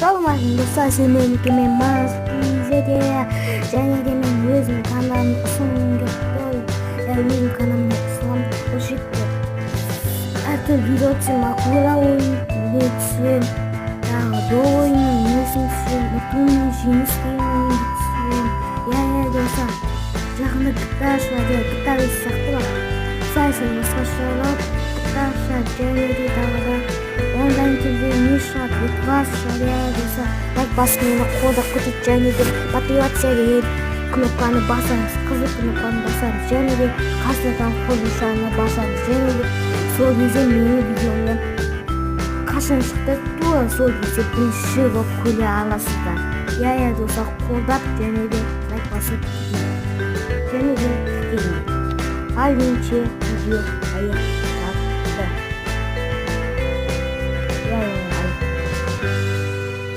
Ассалаумағалейкум, достар! Сіздермен мен Маз және де мен өзім каналымды ұсынғым келіп тұр. Иә, өзім каналымды ұсынамын. Ол жерде әртүрлі видео түсіремін, акула ойынын түсіремін, тағы доп ойынының несін түсіремін, ұту мен жеңіс деген ойынды түсіремін. Иә, достар, жақында GTA шығады. GTA 5 сияқты бар, сәл сәл басқашалап GTA шығады. Және де тағы да онлайн түрде не шығады, Бедварс шығады. Иә, достар, лайк басып, мені қолдап кетеді және де подписаться деген кнопканы басамыз, қызыл кнопканы басамыз және де қасындағы қосымшаны басамыз. Және де сол кезде менің видеомнан қашан шықты, тура сол кезде бірінші болып көре аласыздар. Иә, достар, қолдап және де лайк басып кетейік және де тіркеліңдер. Ал ендеше видео аяқ.